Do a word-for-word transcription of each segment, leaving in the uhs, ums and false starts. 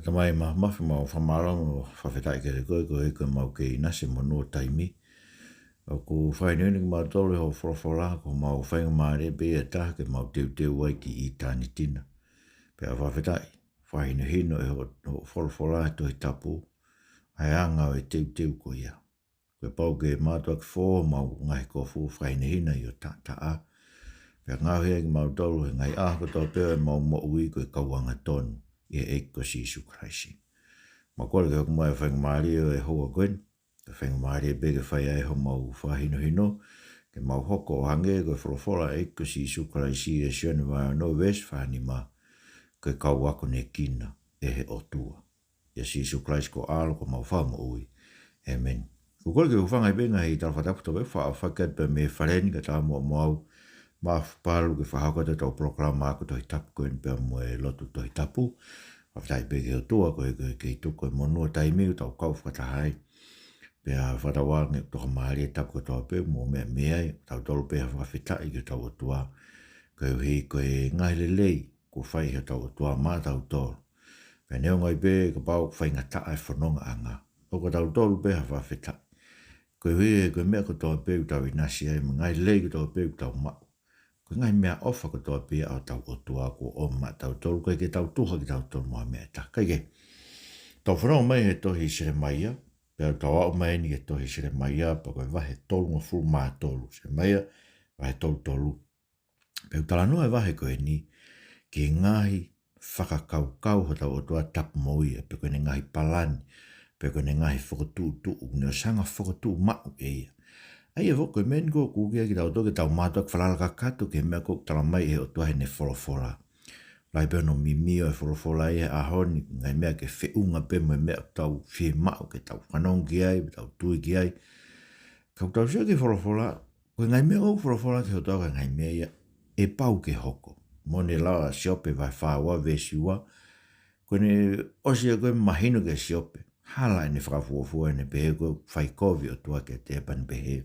Tamai Māfimafi, mau fakamālō mo fakafetaʻi kiate koe, koeʻuhi ko ʻemau kei ʻinasi he monū ʻo taimi. ʻOku fakahinohino kimautolu ʻe hoʻo folofola, ko homau faingamālie pē ia ʻe taha ke mau teuteu ai ki ʻitāniti na. Pea fakafetaʻi, fakahinohino ʻe hoʻo, hoʻo folofola he Tohi Tapu ʻa e anga ʻo e teuteu ko ia. Kuo pau ke mātuʻaki fō homau ngaahi kofu, fakahinehina ʻi ho taʻataʻa. Pea ngaohi ai kimautolu he ngaahi ʻaho kotoa pē ʻo ʻemau moʻui ko e kau angatonu ʻi he ʻEiki ko Sīsū Kalaisi. Mau kole ke hoko mai ʻa e faingamālie ʻo e houa ko eni, ko e faingamālie pē ke fai ai homau fakahinohino, ke mau hoko ʻo hangē ko e folofola ʻa e ʻEiki ko Sīsū Kalaisi ʻi he Sione vahe ono veesi fā nima, ko e kau akonekina ʻe he ʻOtua. ʻIa Sīsū Kalaisi ko ho ʻAlo ko homau Fakamoʻui. ʻĒmeni. ʻOku ou kole ke u hūfanga pē he ngaahi tala fakatapu kotoa pē, faʻa fakakātoa pē mei he fale ni kae ʻatā muʻa mo au, Mafimafi Palu, ke fakahoko atu ʻetau polokalama ako Tohi Tapu ko eni pea mo e lotu Tohi Tapu. Fakafetaʻi pē ki he ʻOtua koeʻuhi ko e kei tuku e monū ʻo taimi ʻo tau kau fakataha ai. Pea fakatauange ʻoku tokamālie e tapu kotoa pē ʻoku mou meʻa mei ai, tautolu pē ha fakafetaʻi ki hotau ʻOtua, koeʻuhi ko e ngaahi lelei kuo fai ʻe hotau ʻOtua maʻatautolu. Pea neongo ai pē kapau ʻoku faingataʻa e fonongaʻanga, ʻoku ʻatautolu pē ha fakafetaʻi, koeʻuhi ko e meʻa kotoa pē ʻoku tau ʻinasi ai, mo e ngaahi lelei kotoa pē ʻoku tau maʻu, ko e ngaahi meʻaʻofa kotoa pē ia ʻa hotau ʻOtua kuo ʻomi maʻatautolu, ʻikai ke tau tuha kitautolu mo ha meʻa ʻe taha. Kae kehe, tau fanongo mai he tohi Selemaia, pea tau aʻu mai eni ki he tohi Selemaia, pea ko e vahe tolungofulu mā tolu, Selemaia vahe tolu tolu. Pea ʻoku talanoa e vahe ko eni ki he ngaahi fakakaukau hotau ʻOtua tapu mo ia, pe ko ʻene ngaahi palani, pe ko ʻene ngaahi fokotuʻutuʻu, ʻoku ne ʻosi hanga ʻo fokotuʻu maʻu ʻe ia. ʻA ia foki ko e meʻa eni ʻoku ou kole kiate kitautolu ke tau mātuʻaki falala kakato ki he meʻa ʻoku tala mai ʻe he ʻOtua heʻene folofola. Lahi pē hono mimio e folofola ʻi he ʻaho ni, ngaahi meʻa ke feʻunga pē mo e meʻa ʻoku tau fiemaʻu ke tau fanongo ki ai, tau tui ki ai. Ka ʻoku tau sio ki he folofola, ko e ngaahi meʻa ʻoku folofola ki ai e ʻOtua ko e ngaahi meʻa ia ʻe pau ke hoko. Mo ʻene lau ʻa Siope vahe fā ua veesi ua, ko ʻene ʻosi ia ko e mahino kia Siope, hala ʻene fakafuofua, ʻene pehē ko e fai kovi e ʻOtua kiate ia pea ne pehē,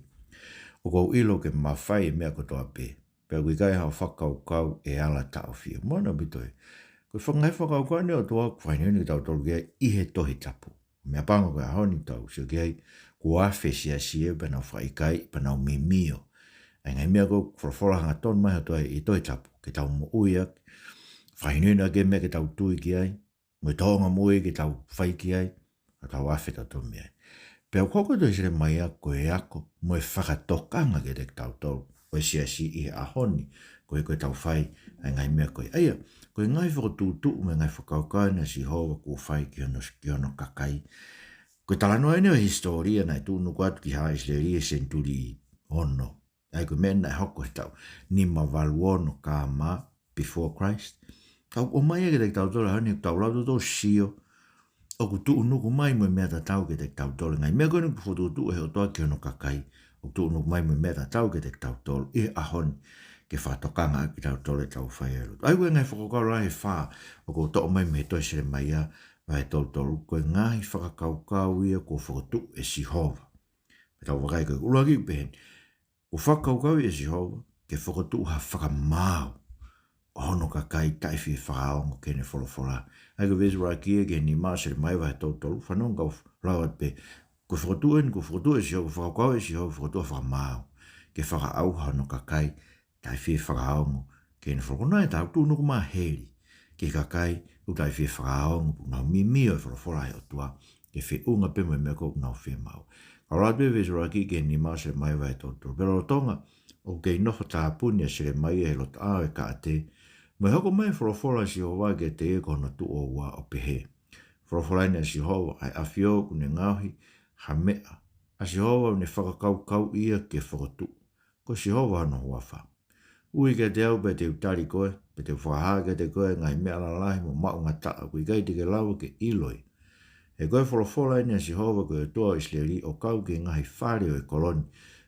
ʻoku ou ʻilo ʻoku ke mafai e meʻa kotoa pē, pea ʻoku ʻikai haʻo fakakaukau ʻe ala taʻofia. Moʻoni ʻaupito ē. Ko e fanga-, ngaahi fakakaukau eni ʻa e ʻOtua ʻoku fakahinohino kitautolu ki ai ʻi he Tohi Tapu. Meʻapango ko e ʻaho ni ʻoku tau sio ki ai, kuo afe e siasi ia pea nau fakaʻikaiʻi, pea nau mimio ʻa e ngaahi meʻa ʻoku folofola hangatonu mai ʻe he ʻOtua ʻi he Tohi Tapu ke tau moʻui ʻaki, fakahinohino ʻaki e meʻa ke tau tui ki ai, mo e tōʻonga moʻui ke tau fai ki ai, ka tau afe tautolu mei ai. Pea ʻoku hoko e tohi Selemaia ko e ako mo e fakatokanga kiate kitautolu ʻo e siasi ʻi he ʻaho ni, koeʻuhi ko ʻetau fai ʻa e ngaahi meʻa ko ia. ʻA ia, ko e ngaahi fokotuʻutuʻu mo e ngaahi fakakaukau eni ʻa Sihova kuo fai ki hono, ki hono kakai. Ko e talanoa eni ʻo e hisitōlia naʻe tuʻunuku atu ki Haʻa ʻIsileli he senituli ono. ʻA ia ko e meʻa naʻe hoko he taʻu nima valu ono K M before Christ. Ka ʻoku ʻomai ia kiate kitautolu he ʻaho ni, tau lau tautolu, sio, ʻoku tuʻunuku mai mo e meʻa tatau kiate kitautolu e ngaahi meʻa ko eni kuo fokotuʻutuʻu ʻe he ʻOtua ki hono kakai. ʻOku tuʻunuku mai mo e meʻa tatau kiate kitautolu ʻi he ʻaho ni, ke fakatokanga ʻaki kitautolu ʻetau fai e lotu. ʻA ia ko e ngaahi fakakaukau lahi ʻe fā ʻoku ou toʻo mai mei he tohi Selemaia vahe tolu tolu, ko e ngaahi fakakaukau ia kuo fokotuʻu ʻe Sihova. Pea tau vakai ko e ʻuluaki pehē ni, kuo fakakaukauʻi ʻe Sihova ke fokotuʻu ha fakamaau ʻo hono kakai taʻe fie fakaongo ki heʻene folofola. ʻA ia ko e veesi ʻuluaki ia ki he nima ʻo Selemaia vahe tolu tolu, fanongo kau lau atu pē. Kuo fokotuʻu eni, kuo fokotuʻu ʻe Sihova, fakakaukauʻi ʻe Sihova, fokotuʻu ha fakamaau ke fakaʻauha hono kakai taʻe fie fakaongo ki heʻene folofola. Ko e ʻuhinga ia ʻoku tuʻunuku mai heli ki he kakai ʻoku taʻe fie fakaongo, ʻoku nau mimio e folofola ʻa e ʻOtua ke feʻunga pē mo e meʻa ʻoku nau fiemaʻu. Ka lau atu pē veesi ʻuluaki ki he nima ʻo Selemaia vahe tolu tolu. Pea lolotonga ʻoku kei nofo tāpuni ʻa Selemaia he lotoʻā ʻo e kaʻate, mo e hoko mai e folofola ʻa Sihova kiate ia ko hono tuʻo ua ʻo pehē, Folofola eni ʻa Sihova, ʻa e ʻAfio ʻoku ne ngaohi ha meʻa, ʻa Sihova ʻoku ne fakakaukauʻi ia ke fokotuʻu. Ko Sihova hono huafa. Ui kiate au pea te u tali koe, pea te u fakahā kiate koe ʻa e ngaahi meʻa lalahi mo maʻungataʻa ʻoku ʻikai te ke lava ke ʻiloʻi. He ko e folofola eni ʻa Sihova ko e ʻOtua ʻo ʻIsileli, ʻo kau ki he ngaahi fale ʻo e kolo ni,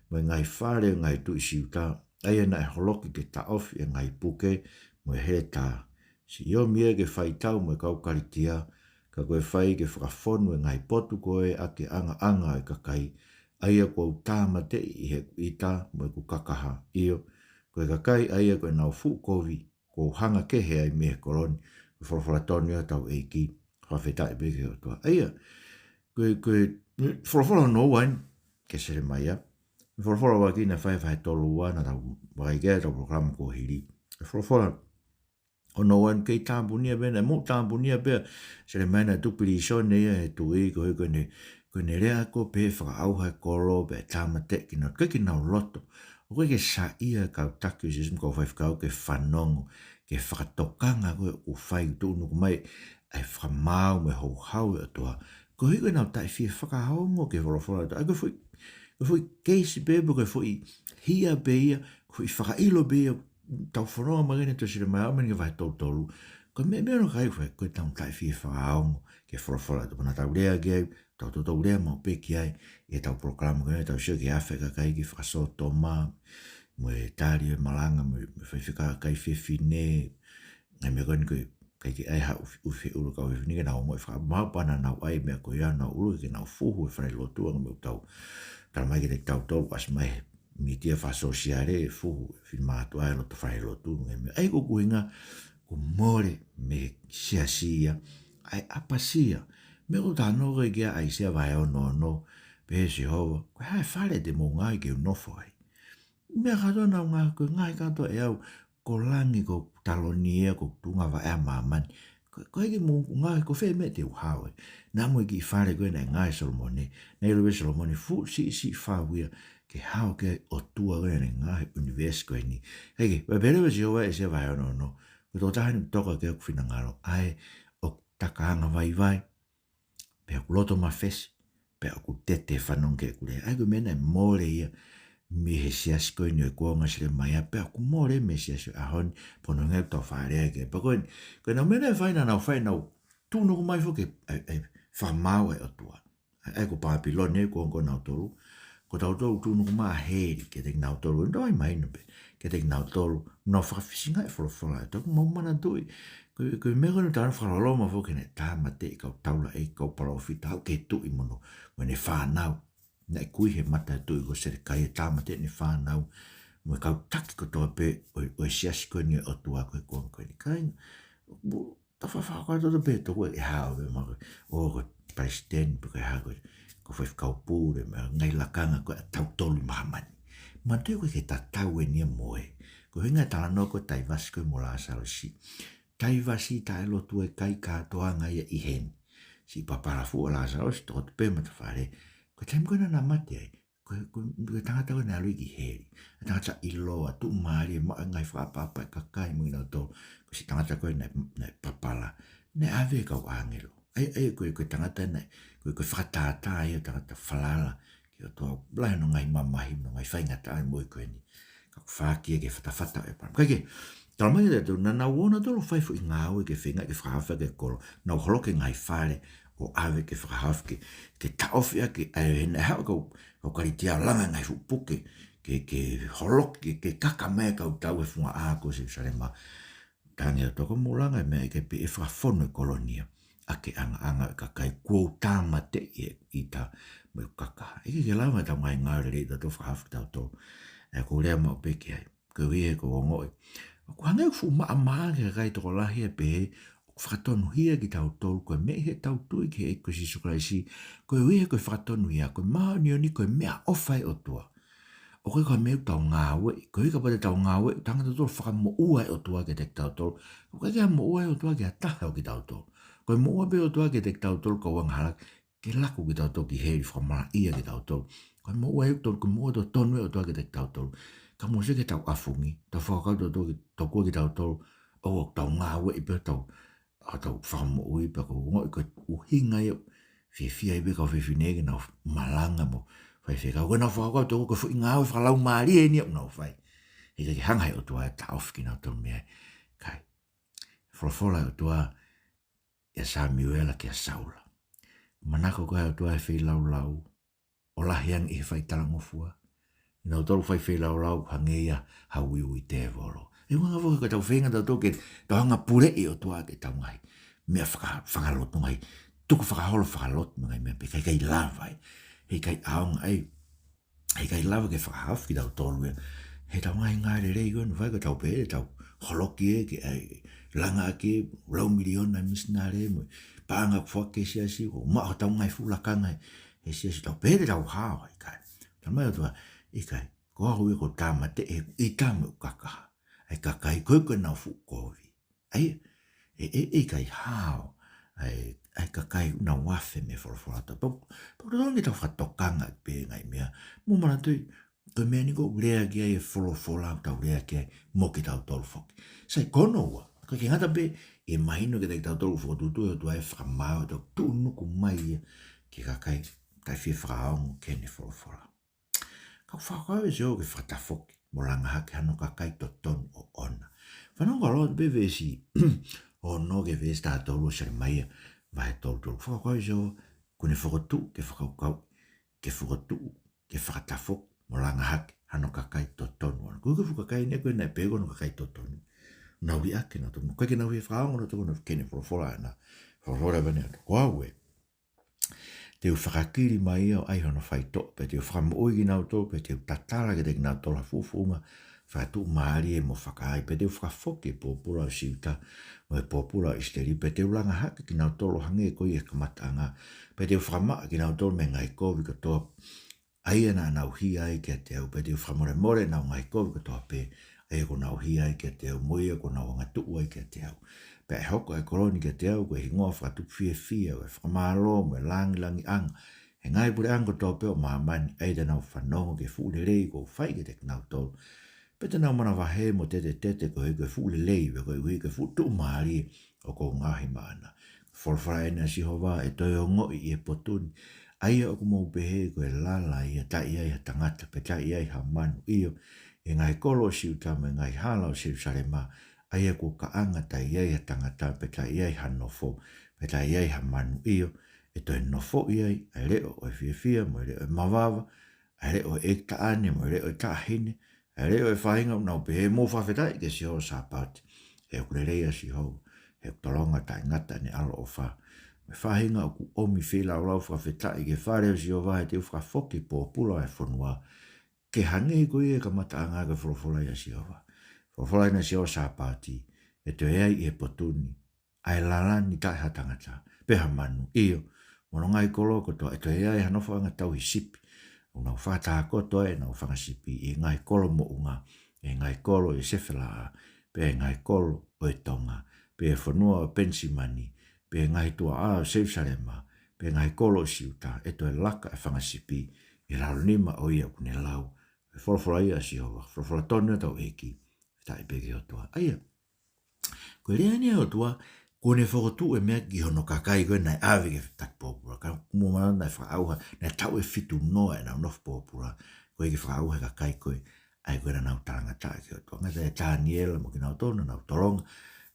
mo e ngaahi fale ʻo e ngaahi tuʻi Siuta, ʻa ia naʻe holoki ke taʻofi ʻa e ngaahi puke mo e heletā. Siʻi ʻomi ia ke faitau mo e kau Kalitia, ka ko e fai ke fakafonu e ngaahi potu ko ē ʻaki e ʻangaʻanga ʻo e kakai, ʻa ia kuo u tāmateʻi ʻi heʻeku ʻita mo ʻeku kakaha. ʻIo, ko e kakai ʻa ia ko ʻenau fuʻu kovi, kuo u hanga kehe ai mei he kolo ni, ko e folofola tonu ia ʻa hotau ʻEiki. Fakafetaʻi pē ki he ʻOtua. ʻA ia, ko e, ko e, folofola hono ua eni, kia Selemaia. Folofola ʻuluaki naʻe fai he vahe tolu ua, naʻa tau vakai ki ai ʻetau polokalama kuo hili. Folofola hono ua eni, kei tāpunia pē, naʻe moʻu tāpunia pē ʻa Selemaia, naʻe tuku pilīsone ia ʻe he tuʻi, koeʻuhi ko ʻene, ko ʻene lea ko ē pehē fakaʻauha e kolo, pea tāmateʻi kinautolu, ʻikai ke nau loto. ʻOku ʻikai ke saiʻia e kau taki ʻo Sīsū mo e kau faifekau ke fanongo ki he fakatokanga ko ē ʻoku fai, tuʻunuku mai ʻa e fakamaau mo e houhau ʻa e ʻOtua. Koeʻuhi ko ʻenau taʻe fie fakaongo ki he folofola ʻa e ʻOtua. ʻA ia ko e foʻi, ko e foʻi keisi pē, pe ko e foʻi hia pē ia, ko e foʻi fakaʻilo pē ia, tau fononga mai ki ai ʻi he tohi Selemaia, ʻo meni ki he vahe tolu tolu. Ko e meʻa, meʻa hono ʻikai fai, ko ʻetau taʻe fie fakaongo ki he folofola ʻa e ʻOtua. Naʻa tau lea ki ai, tau toutou lea maʻu pē ki ai ʻi heʻetau polokalama ko eni, tau sio ki he afe e kakai ki he fakasōtoma, mo e tali e malanga mo e, mo e faifekau kakai fefine, ngaahi meʻa ko eni ko e, ʻikai ke ʻi ai ha ʻufi, ʻufi ʻulu e kau fefine ke nau ongoʻi fakamāu pea naʻa nau ʻai e meʻa ko ia ʻo nau ʻulu ke nau fuhu e falelotu, ʻa ia ko e meʻa ʻoku tau talamai kiate kitautolu, ʻasi mai he mītia fakasōsiale, fuhu e finemātuʻa he loto falelotu, ngaahi meʻa. ʻA ia ko e ʻuhinga ʻoku mole mei he siasi ia ʻa e ʻapasia. Meʻa ʻoku talanoa ki ai ʻa ʻAisea vahe ono ono, pehē ʻe Sihova, ko e hā e fale te mou ngaohi ke u nofo ai? Meʻa kātoa naʻa ku ngaohi, ko e ngaahi kātoa ʻe au, ko langi, ko taloni ia, ko tuʻunga vaʻe ʻa māmani. Ko, ko e hā ke mou ngaohi, ko fē e meʻa te u hao ai? Naʻa mo e kiʻi fale ko ē naʻe ngaohi ʻe Solomone, naʻe ʻilo ʻe Solomone fuʻu siʻisiʻi fau ia ke hao ki ai e ʻOtua ko ē naʻa ne ngaohi e ʻunivēsi ko eni. Kae kehe, pea pehē leva ʻe Sihova ʻi ʻAisea vahe ono ono, ko e tokotaha eni ʻoku toka ki ai hoku finangalo, ʻa ē ʻoku taka angavaivai, pea ʻoku loto mafesi, pea ʻoku tete fanongo ki heʻeku lea. ʻA ia ko e meʻa naʻe mole ia mei he siasi ko eni ʻo e kuonga ʻo Selemaia, pea ʻoku mole mei he siasi ʻo e ʻaho ni, pea ko hono ʻuhinga ia ʻoku tau faʻa lea ki ai. Pea ko eni, ko ʻenau meʻa naʻe fai, naʻa nau fai, nau tuʻunuku mai foki e, e, e fakamaau ʻa e ʻOtua. ʻA ia ko Pāpilone, ko, ko kinautolu, ko kitautolu tuʻunuku mai ʻa heli kiate kinautolu, ʻo nau ʻai mai ʻo pehē kiate kinautolu, nau fakafisingaʻi e folofola ʻa e ʻOtua. Mou manatuʻi, ko, ko e meʻa ko eni ʻoku tau fakaloloma foki, naʻe tāmateʻi e kau taulaʻeiki, kau palōfita, haʻu ki he tuʻi mo hono, mo ʻene fānau. Naʻe kui he mata e tuʻi ko Selekaia, tāmateʻi ʻene fānau, mo e kau taki kotoa pē ʻo, ʻo e siasi ko eni ʻo e ʻOtua ko ē he kuonga ko eni. Kāinga, mo, tau faʻa fakakaukau tautolu pē, tau ʻeke hao pē maʻu, ʻo ko e palesiteni pe ko e hā ko ē, ko e faifekau pule, mo e ngaahi lakanga ko ē ʻa tautolu ʻi māmani. Manatuʻi ʻoku ʻikai ke tatau eni ia mo e, ko e ʻuhinga e talanoa ko ē ʻo Taivasi ko ē mo Lāsalosi. Taivasi taʻelotu, ʻikai kātoanga ia ʻi heni. Siʻi papala fuʻu ʻa Lāsalosi, tokoto pē matafale. Ko e taimi ko ē naʻa na mate ai, ko e, ko e, ko e tangata ko ē naʻe ʻalu ia ki heli. ʻA e tangata ʻiloa, tuʻumālie, maʻu e ngaahi fakaʻapaʻapa ʻa e kakai mo kinautolu. Ko e siʻi tangata ko ē naʻe, naʻe papala, naʻe ʻave ʻe he kau ʻāngelo. ʻA ia, ʻa ia ko e, ko e tangata naʻe, ko e, ko e fakatātā ia ʻo e tangata falala ki he ʻOtua, lahi hono ngaahi mamahi mo hono ngaahi faingataʻa ʻi he moʻui ko eni. Ka ʻoku faʻa ʻai ki he fatafata ʻo e palani. Kae kehe, talamai kiate kitautolu, naʻa nau ō nautolu ʻo fai e foʻi ngāue ke feinga ke fakahaofi ʻaki e kolo. Nau holoki e ngaahi fale ʻo ʻave ke fakahaofi, ke, ke taʻofi ʻaki, ʻa ia he naʻe haʻu e kau, kau Kalitia ʻo langa e ngaahi fuʻu puke, ke, ke holoki, ke, ke kaka mai e kau tau he funga ʻā ko ē ʻo Selūsalema. Talaange ʻe he ʻOtua, ko e mou langa e meʻa ʻikai pē ʻe fakafonu e kolo ni ia ʻaki e ʻangaʻanga ʻo e kakai kuo u tāmateʻi ʻi he ʻita mo e kakaha. ʻIkai ke lava ʻetau ngaahi ngāue lelei ʻo tau fakahaofi kitautolu. ʻA ia ʻoku ou lea maʻu pē ki ai, koeʻuhi he ʻoku ou ongoʻi ʻoku hangē ʻoku fuʻu maʻamaʻa ki he kakai tokolahi ʻa e pehē ʻoku fakatonuhia kitautolu ko e meʻa ʻi heʻetau tui ki he ʻEiki ko Sīsū Kalaisi, koeʻuhi he ko e fakatonuhia, ko e māʻoniʻoni, ko e meʻaʻofa ʻa e ʻOtua. ʻOku ʻikai ko ha meʻa ʻoku tau ngāueʻi, koeʻuhi kapau te tau ngāueʻi, ʻoku hanga tautolu ʻo fakamoʻua e ʻOtua kiate kitautolu. ʻOku ʻikai ke moʻua e ʻOtua ki ha taha ʻo kitautolu. Ko e moʻua pē ʻOtua kiate kitautolu, kau angahala, ke laku kitautolu ki heli, fakamalaʻia kitautolu. Ko e moʻua ʻa e ʻOtua, ko e moʻua totonu ʻa e ʻOtua kiate kitautolu. Ka mou sio ki heʻetau ʻafungi, tau fakakaukau tautolu ki, tokua kitautolu, ʻoku tau ngāueʻi pē ʻetau, ʻetau fakamoʻui, pea ʻoku ou ongoʻi ko e ʻuhinga ia ʻoku fiefia ai pē kau fefine ke nau malanga mo faifekau. Ko ʻenau fakakaukau tokua ko e foʻi ngāue fakalaumālie eni ʻoku nau fai. He ʻikai ke hanga ʻe he ʻOtua ʻo taʻofi kinautolu mei ai. Kae folofola ʻa e ʻOtua kia Samiuela, kia Saula. Manako ko ē ʻa e ʻOtua he feilaulau ʻo lahi ange ʻi he fai talangofua. Nautolu fai feilaulau hangē ia ha uiuiʻi tēvolo. ʻE ʻuhinga foki ko ʻetau feinga tautolu ke tau hanga ʻo puleʻi e ʻOtua ke tau ngaahi meʻa faka-, fakalotu, ngaahi tukufakaholo fakalotu mo e ngaahi meʻa pehē, ʻikai, ʻikai lava ai. He ʻikai ʻaonga ai. He ʻikai lava ke fakahaofi kitautolu ia ʻe heʻetau ngaahi ngāue lelei ko eni ʻoku fai, ko ʻetau pehē ʻe tau holoki ē ke ʻai, langa ʻaki e lau miliona e misinale mo e paʻanga ʻoku foaki ki he siasi, ʻoku maʻu hotau ngaahi fuʻu lakanga he siasi, tau pehē te tau hao, ʻikai. Talamai ʻe he ʻOtua, ʻikai, ko au ia ʻoku ou tāmateʻi ʻeku ʻita mo ʻeku kakaha ʻa e kakai ko ē ʻoku nau fuʻu kovi. ʻA ia, ʻe, ʻe, ʻe ʻikai hao ʻa e, ʻa e kakai ʻoku nau afe mei he folofola ʻa e ʻOtua. Pau, pau ke tau fakatokanga pē ngaahi meʻa. Mou manatuʻi, ko e meʻa ni ʻoku lea ki ai e folofola, ʻoku tau lea ki ai mo kitautolu foki. Sai, ko hono ua, ʻoku ʻikai ke ngata pē ʻi he mahino kiate kitautolu ʻoku fokotuʻutuʻu ʻe he ʻOtua e fakamaau, ʻoku tuʻunuku mai ia ki he kakai taʻe fie fakaongo ki heʻene folofola. Ka ʻoku fakakau ʻe Sihova ke fakatafoki mo langa hake hano kakai totonu ʻoʻona. Fanongo ā loa pē veesi ono ki he veesi taha tolu ʻo Selemaia vahe tolu tolu. Fakakau ʻe Sihova, ʻoku ne fokotuʻu ke fakakaukau, ke fokotuʻu ke fakatafoki mo langa hake hano kakai totonu ʻoʻona. Ko e fuʻu kakai ni ko ē naʻe pehē ko hono kakai totonu, nau liʻaki nautolu, ʻoku ʻikai ke nau fie fakaongo nautolu ki heʻene folofola ʻana. Folofola ʻa e ʻOtua, ko au ē, te u fakakili mai ia ʻo ʻai hono faitoʻo, pea te u fakamoʻui kinautolu, pea te u tatala kiate kinautolu ha fuʻu founga fakatuʻumālie mo fakaai, pea te u fakafoki e pōpula ʻo Siuta mo e pōpula ʻo ʻIsileli, pea te u langa hake kinautolu ʻo hangē ko ia he kamataʻanga, pea te u fakamaʻa kinautolu mei he ngaahi kovi kotoa ʻa ia naʻa nau hia ai kiate au, pea te u fakamolemole ʻenau ngaahi kovi kotoa pē ʻa ia kuo nau hia ai kiate au, mo ia kuo nau angatuʻu ai kiate au. Pea ʻe hoko ʻa e kolo ni kiate au ko e hingoa fakatupu fiefia, ʻo e fakamālō mo e lāngilangiʻanga ʻi he ngaahi puleʻanga kotoa pē ʻo māmani, ʻa ia te nau fanongo ki he fuʻu lelei kuo u fai kiate kinautolu, pea te nau manavahē mo tetetete koeʻuhi ko e fuʻu lelei, pea koeʻuhi ko e fuʻu tuʻumālie ʻoku ou ngaohi maʻana. Folofola eni ʻa Sihova, ʻe toe ongoʻi ʻi he potu ni, ʻa ia ʻoku mou pehē ko e lala ia taʻe ʻi ai ha tangata, pea taʻe ʻi ai ha manu, ʻio, ʻi he ngaahi kolo ʻo Siuta mo e ngaahi hala ʻo Selusalema, ʻa ia kuo kaʻanga taʻe ʻi ai ha tangata, pea taʻe ʻi ai ha nofo, pea taʻe ʻi ai ha manu, ʻio, ʻe toe nofoʻi ai ʻa e leʻo ʻo e fiefia mo e leʻo ʻo e mavava, ʻa e leʻo ʻo e ʻeiki taʻane mo e leʻo ʻo e taʻahine, ʻa e leʻo ʻo e faʻahinga ʻoku nau pehē, mou fakafetaʻi kia Sihova ʻo Sāpaoti, he ʻoku lelei ʻa Sihova, he ʻoku tolonga taʻengata ʻene ʻaloʻofa. Mo e faʻahinga ʻoku ʻomi feilaulau fakafetaʻi ki he fale ʻo Sihova, he te u fakafoki e pōpula ʻo e fonua ke hangē ko ia he kamataʻanga, ko e folofola ia ʻa Sihova. Folofola eni ʻa Sihova ʻo Sāpaoti, ʻe toe ʻi ai ʻi he potu ni ʻa e lala ni taʻe ha tangata, pe ha manu, ʻio, mo hono ngaahi kolo kotoa ʻe toe ʻi ai ha nofoʻanga tauhi sipi, ʻoku nau fakataha kotoa ai ʻenau fanga sipi ʻi he ngaahi kolo moʻunga, ʻi he ngaahi kolo ʻi Sefelaʻa, pea ʻi he ngaahi kolo ʻo e tonga, pea ʻi he fonua ʻo Penisimani, pea ʻi he ngaahi tuaʻā ʻo Selusalema, pea ʻi he ngaahi kolo ʻo Siuta, ʻe toe laka e fanga sipi ʻi he lalo nima ʻo ia ʻoku ne lau. Ko e folofola ia ʻa Sihova, folofola tonu ʻa hotau ʻEiki, fakafetaʻi pē ki he ʻOtua. ʻA ia, ko e lea eni ʻa e ʻOtua, kuo ne fokotuʻu e meʻa ki hono kakai ko ē naʻe ʻave ki he taki pōpula. Ka mou manatuʻi naʻe fakaʻauha, naʻe taʻu ʻe fitu noa ʻenau nofo pōpula, koeʻuhi ke fakaʻauha e kakai ko ē ʻa ia ko ē naʻa nau talangataʻa ki he ʻOtua. Ngata ʻia Taniela mo kinautolu naʻa nau tolonga,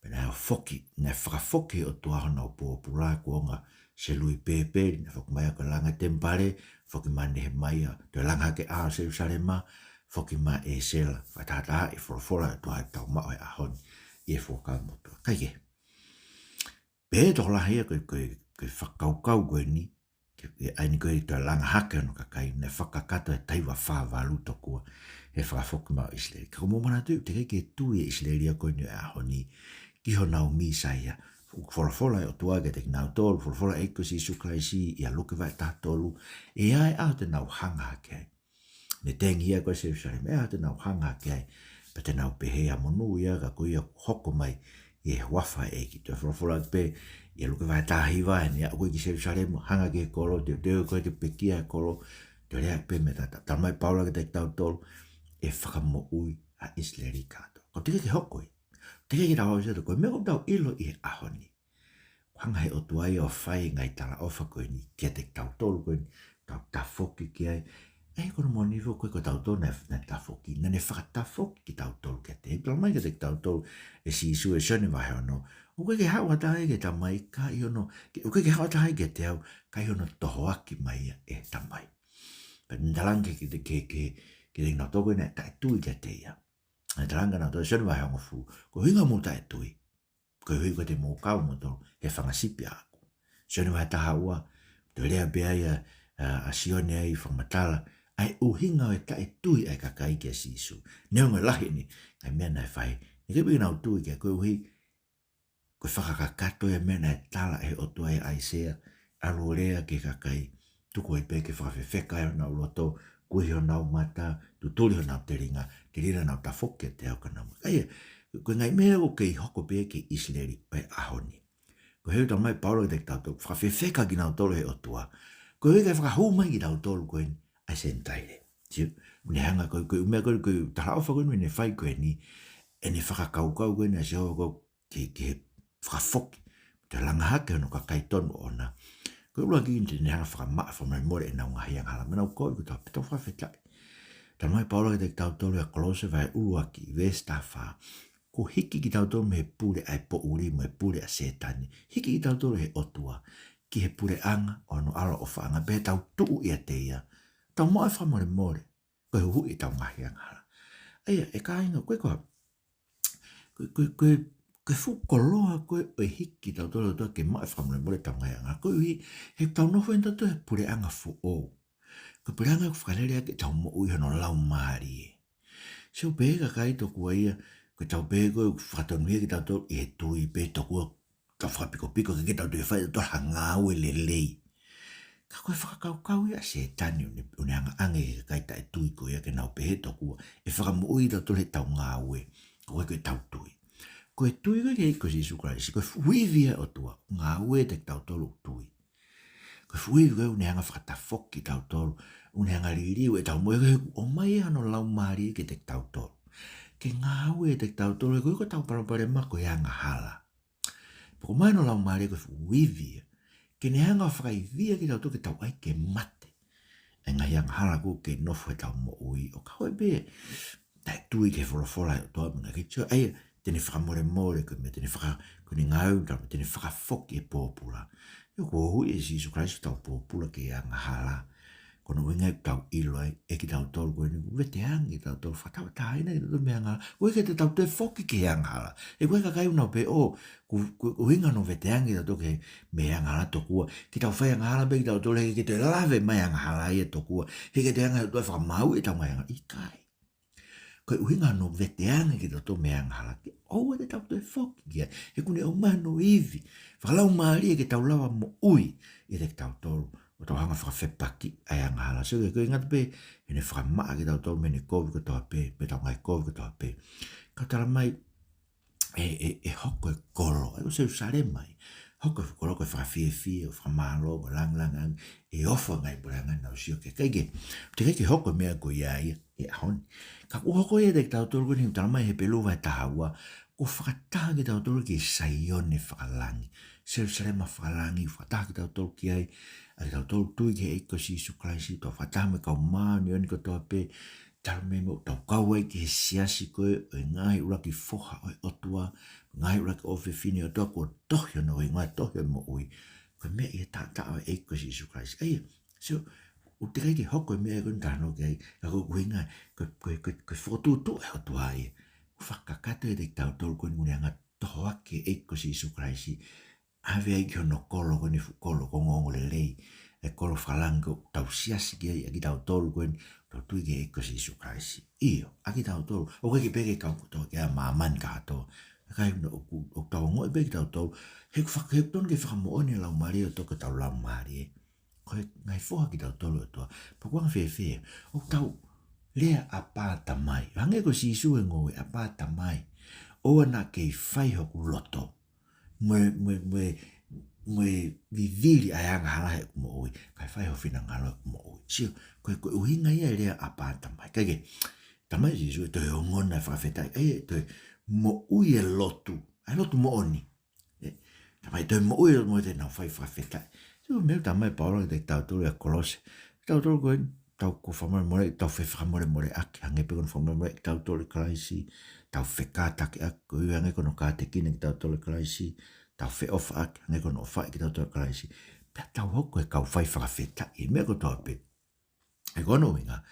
pea naʻe foki, naʻe fakafoki ʻe he ʻOtua honau pōpula, kuonga Selupēpeli, naʻe foki mai ia ko e langa temipale, foki mai Nehemaia, toe langa hake ʻa Selusalema, foki mai ʻEsela, fakatahatahaʻi e folofola ʻa e ʻOtua ʻoku tau maʻu he ʻaho ni ʻi he Fuakava Motuʻa. Kae kehe, pehē ʻe he tokolahi ia ko e, ko e, ko e fakakaukau ko eni, ke, ke ʻai ni ko e toe langa hake hono kakai, naʻe fakakakato he taha hiva fā valu tokua he fakafoki mai ʻo ʻIsileli. Ka ʻoku mou manatuʻi, teʻeki ai ke tui e ʻIsileli ia ko eni ʻo e ʻaho ni ki honau Mīsaia. ʻOku folofola e ʻOtua kiate kinautolu, folofola e ʻEiki ko Sīsū Kalaisi ʻia Luke vahe taha tolu, ʻe ʻi ai e ʻaho te nau hanga hake ai. Ne tengi ia ko ē Selusalema, ʻe ʻi ai e ʻaho te nau hanga hake ai, pea te nau pehē, ʻa monū ia ka ko ia kuo hoko mai ʻi he huafa ʻo e ʻEiki. Toe folofola pē ʻia Luke vahe taha hiva, ʻi heʻene aʻu ko ē ki Selusalema, hanga ki he kolo, teuteu ko ē ke pekia e kolo, toe lea pē mei he taʻataʻa. Talamai ʻe Paula kiate kitautolu, ʻe fakamoʻui ʻa ʻIsileli kātoa. Ka teʻeki ke hoko ia. Teʻeki ke tau ʻosi atu, ko e meʻa ʻoku tau ʻilo ʻi he ʻaho ni, ʻoku hanga ʻe he ʻOtua ia ʻo fai e ngaahi talaʻofa ko eni kiate kitautolu ko eni, tau tafoki ki ai. ʻA ia ko hono moʻoni foki ko kitautolu naʻe, naʻe tafoki, naʻa ne fakatafoki kitautolu kiate ia. Talamai kiate kitautolu ʻe Sīsū ʻi Sione vahe ono, ʻoku ʻikai ke haʻu ha taha ia ki he Tamai ka ʻi hono, ke, ʻoku ʻikai ke haʻu ha taha ia kiate au, ka ʻi hono tohoaki mai ia ʻe he Tamai. Pea ne talaange ki he, ki he, ki he, ki he kinautolu ko ē naʻe taʻetui kiate ia. Naʻe talaange naʻe toe Sione vahe hongofulu, ko e ʻuhinga mou taʻetui, koeʻuhi ko e te mou kau moutolu he fanga sipi ʻaʻaku. Sione vahe taha ua, toe lea pē ai ʻa, ʻa, ʻa Sione ai fakamatala ʻa e ʻuhinga ʻo e taʻetui ʻa e kakai kia Sīsū. Neongo e lahi ʻene ngaahi meʻa naʻe fai, naʻe ʻikai pē ke nau tui ki ai koeʻuhi ko e fakakakato ia e meʻa naʻe tala ʻe he ʻOtua ʻia ʻAisea, ʻalu ʻo lea ki he kakai, tuku ai pē ke fakafefeka ai honau loto, kuihi honau mata, tutuli honau telinga, telia naʻa nau tafoki kiate au ka nau moʻui. ʻA ia, ko e ngaahi meʻa ʻoku kei hoko pē ki ʻIsileli ʻo e ʻaho ni. Ko e ʻuhinga ʻoku talamai ʻe Paula kiate kitautolu, fakafefeka kinautolu ʻe he ʻOtua. Ko e ʻuhinga ke fakahū mai kitautolu ko eni ʻa e Senitaile. Sio? Ne hanga ko, ko e meʻa ko, ko e talaʻofa ko eni ne fai ko eni, ʻene fakakaukau ko eni ʻa Sihova ko e ke, ke fakafoki, ke langa hake hono kakai tonu ʻoʻona. Ko e ʻuluaki, ne hanga fakamaʻa fakamolemole ʻenau ngaahi angahala. Meʻa naʻa ku kovi ko e tau pito fakafetaʻi. Talamai ʻe Paula kiate kitautolu ʻia Kolose vahe ʻuluaki, veesi taha fā. Kuo hiki kitautolu mei he pule ʻa e poʻuli mo e pule ʻa Sētane. Hiki kitautolu ʻe he ʻOtua ki he puleʻanga ʻo hono ʻaloʻofaʻanga pea tau tuʻu ʻiate ia. Tau maʻu e fakamolemole. Ko e huhuʻi ʻetau ngaahi angahala. ʻA ia, ʻe kāinga, ko e, ko e, ko e, ko e, ko e fuʻu koloa ko ē ʻo e hiki kitautolu ʻe he ʻOtua ke maʻu e fakamolemole ʻetau ngaahi angahala. Koeʻuhi, he ʻoku tau nofo eni tautolu he puleʻanga foʻou. Ko e puleʻanga ʻoku fakalele ʻaki ʻetau moʻui hono laumālie. Sio pē kakai tokua ia, ko ʻetau pehē ko e fakatonuhia kitautolu ʻi he tui pē tokua tau fakapikopiko ke, ke tau toe fai ʻe tautolu ha ngāue lelei. Ka ko e fakakaukau ia ʻa Sētane ʻoku ne, ʻoku ne angaʻange ki he kakai taʻetui ko ia ke nau pehē tokua ʻe fakamoʻui tautolu heʻetau ngāue. Ko e, ko ʻetau tui. Ko e tui ko ē ki he ʻEiki ko Sīsū Kalaisi, ko e fuʻu ivi ia ʻo e ʻOtua, ngāue ʻiate kitautolu ʻoku tui. Ko e fuʻu ivi ko ē ʻoku ne hanga fakatafoki kitautolu, ʻoku ne hanga liliu ʻetau moʻui, ko e ʻomai ia hono laumālie kiate kitautolu. Ke ngāue ʻiate kitautolu, he ko e, ko ʻetau palopalema ko e angahala. Pea ʻoku ʻomai hono laumālie ko e fuʻu ivi ia. Ke ne hanga fakaivia kitautolu ke tau ʻai ke mate ʻa e ngaahi angahala ko ē ʻoku nofo heʻetau moʻui ʻo ka hoi pē. Taʻetui ki he folofola ʻa e ʻOtua mo e ngaahi kei tio, ʻa ia, te ne fakamolemole ko e meʻa, te ne faka-, ko ʻene ngāue, te ne fakafoki e pōpula. ʻIo, ko e huhuʻi ʻe Sīsū Kalaisi ʻetau pōpula ki he angahala. Ko hono ʻuhinga ia ʻoku tau ʻilo ai, ʻe kitautolu ko eni ʻoku veteange kitautolu, fakatauʻatāina kitautolu mei he angahala. ʻOku ʻikai ke tau toe foki ki he angahala. He ko e kakai ʻoku nau pehē, ʻo, ko, ko, ko e ʻuhinga hono veteange kitautolu ki he, mei he angahala tokua, ke tau fai angahala pē kitautolu, heʻikai ke toe lave mai angahala ia tokua, heʻikai ke toe hanga ʻe he ʻOtua ʻo fakamāuʻi ʻetau ngaahi angahala. ʻIkai. Ko e ʻuhinga hono veteange kitautolu mei he angahala ke ʻoua te tau toe foki ki ai. He ʻoku ne ʻomai hono ivi fakalaumālie ke tau lava moʻui ʻiate kitautolu, ʻo tau hanga fakafepakiʻi ʻa e angahala. Sio, ko e ʻuhinga pē, heʻene fakamaʻa kitautolu mei heʻene kovi kotoa pē, mei heʻetau ngaahi kovi kotoa pē. Ka talamai, ʻe, ʻe, ʻe hoko e kolo, ʻa ia ko Selūsalema ia. Hoko e kolo ko e fakafiefia, ko e fakamālō, ko e langilangiʻia, ʻe ofo e ngaahi puleʻanga naʻa nau sio ki ai. Kae kehe, teʻeki ke hoko e meʻa ko ia ia he ʻaho ni. Ka kuo hoko ia ʻiate kitautolu ko eni, talamai ʻe Hepelū vahe taha ua, kuo fakataha kitautolu ki he Saione fakalangi. Selūsalema fakalangi, fakataha kitautolu ki ai, ʻa kitautolu tui ki he ʻEiki ko Sīsū Kalaisi, tau fakataha mo e kau māʻoniʻoni kotoa pē, talu mei muʻa ʻoku tau kau ai ki he siasi ko ē ʻo e ngaahi ʻuluaki foha ʻo e ʻOtua, ngaahi ʻuluaki ʻofefine ʻo e ʻOtua, kuo tohi hono hingoa, tohi hono moʻui. Ko e meʻa ia taʻataʻa ʻo e ʻEiki ko Sīsū Kalaisi. ʻA ia, sio, ʻoku teʻeki ke hoko e meʻa ko eni, talanoa ki ai, ka ko e ʻuhinga, ko e, ko e, ko e, ko e fokotuʻutuʻu ʻa e ʻOtua ia. ʻOku fakakakato ʻiate kitautolu ko eni ʻoku ne hanga ʻo tohoakiʻi e ʻEiki ko Sīsū Kalaisi, ʻave ai ki hono kolo ko eni, fuʻu kolo ko e ongoongolelei, e kolo fakalangi ʻoku tau siasi ki ai, ʻa kitautolu ko eni ʻoku tau tui ki he ʻEiki ko Sīsū Kalaisi. ʻIo, ʻa kitautolu, ʻoku ʻikai ke pehē ki he kau kotoa, ki he māmani kātoa. Ka ʻoku, ʻoku tau ongoʻi pē kitautolu, he ʻoku faka-, he ʻoku totonu ke fakamoʻoni e Laumālie ʻo e ʻOtua ki hotau laumālie. Ko e ngaahi foha kitautolu ʻo e ʻOtua. Pea ʻoku anga fēfē, ʻoku tau lea ʻApā Tamai. Hangē ko Sīsū he ngoue, ʻApā Tamai, ʻoua naʻa kei fai hoku loto, mo e, mo e, mo e, mo e vivili ʻa e angahala heʻeku moʻui, kae fai ho finangalo heʻeku moʻui. Sio, ko e, ko e ʻuhinga ia e lea ʻApā Tamai. Kae kehe, talamai ʻe Sīsū ʻe toe ongona e fakafetaʻi, ʻe toe moʻui e lotu, ʻa e lotu moʻoni. ʻE, talamai ʻe toe moʻui e lotu moʻoni te nau fai fakafetaʻi. Sio, meʻa talamai ʻe Paula kiate kitautolu ʻia Kolose. Kitautolu ko eni, tau ko e fakamolemole, tau fefakamolemoleʻaki, hangē pē ko hono fakamolemoleʻi kitautolu ʻe Kalaisi, tau fekātakiʻaki, koeʻuhi hangē ko hono kātekina kitautolu ʻe Kalaisi, tau feʻofaʻaki, hangē ko hono ʻofaʻi kitautolu ʻe Kalaisi. Pea tau hoko ko e kau fai fakafetaʻi, he meʻa kotoa pē. He ko hono ʻuhinga,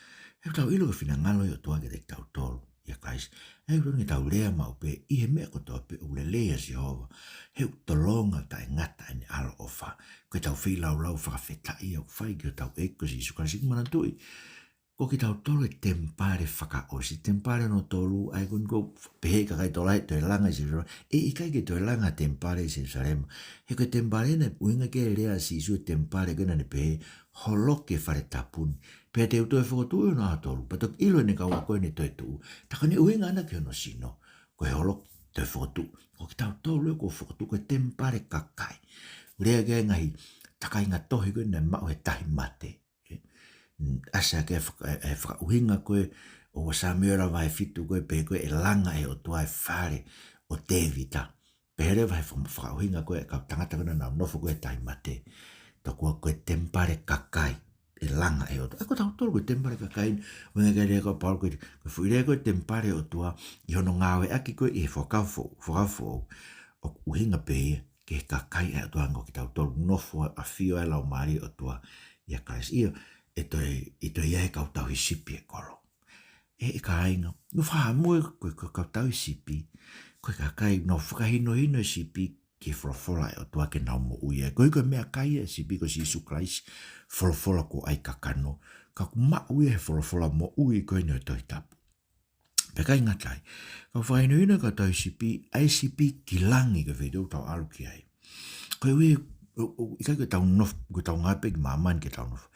he ʻoku tau ʻilo ko e finangalo ia ʻo e ʻOtua kiate kitautolu ʻia Kalaisi. He ʻoku totonu ke tau lea maʻu pē ʻi he meʻa kotoa pē ʻoku lelei ʻa Sihova. He ʻoku tolonga taʻengata ʻene ʻaloʻofa. Ko ʻetau feilaulau fakafetaʻi ia ʻoku fai ki hotau ʻEiki ko Sīsū Kalaisi. Manatuʻi, Ko kitautolu e temipale fakaʻosi, temipale hono tolu, ʻa ia ko eni ʻoku pehē ʻe he kakai tokolahi ʻe toe langa ʻi Selusalema. ʻE ʻikai ke toe langa temipale ʻi Selusalema. He ko e temipale naʻe ʻuhinga ki ai e lea ʻa Sīsū, e temipale ko ē naʻa ne pehē, holoki e fale tapu ni. Pea te u toe fokotuʻu ʻi hono ʻaho tolu. Pea toki ʻilo ʻe he kau ako ʻene toetuʻu. Tā ko eni ʻuhinga ʻana ki hono sino. Ko e holoki, toe fokotuʻu. Ko kitautolu ʻoku fokotuʻu ko e temipale kakai. Lea ki ai e ngaahi takainga tohi ko ē naʻe maʻu he tahi mate. ʻE, mm, ʻasi ki ai e faka-, e, e fakaʻuhinga ko ē ʻo Ua Sāmiuela vahe fitu ko ē pehē ko ē ʻe langa ʻe he ʻOtua e fale ʻo Tēvita. Pehē leva he faka-, fakaʻuhinga ko ē ʻa e kau tangata ko ē naʻa nau nofo ko ē he tahi mate. Tokua ko e temipale kakai ʻe langa ʻe he ʻOtua. ʻA ia ko tautolu ko e temipale kakai, ʻuhinga ki he lea ko ē ʻa Paula ko e, ko e foʻi lea ko ē temipale ʻo e ʻOtua, ʻi hono ngāueʻaki ko ē ʻi he Fuakava Foʻou, Fuakava Foʻou, ʻoku ʻuhinga pē ia ki he kakai ʻa e ʻOtua, hangē ko kitautolu, nofo ʻafio ai e Laumālie ʻo e ʻOtua ʻia Kalaisi. ʻIo, ʻe toe, ʻe toe ʻi ai e kau tauhi sipi he kolo. ʻE, ʻe kāinga, ʻoku fahamua ko e, ko e kau tauhi sipi, ko e kakai naʻa nau fakahinohino e sipi ki he folofola ʻa e ʻOtua ke nau moʻui ai. Ko e, ko e meʻakai ʻa e sipi ko Sīsū Kalaisi, folofola kuo ʻai kakano, ka ʻoku maʻu ia he folofola moʻui ko eni ʻo e Tohi Tapu. Pea ʻikai ngata ai, ka ʻoku fakahinohino ʻe he kau tauhi sipi ʻa e sipi ki langi, ko e feituʻu ʻoku tau ʻalu ki ai. Koeʻuhi, ʻo, ʻo, ʻikai ke tau nofo, ke tau ngāue pē ki māmani ke tau nofo.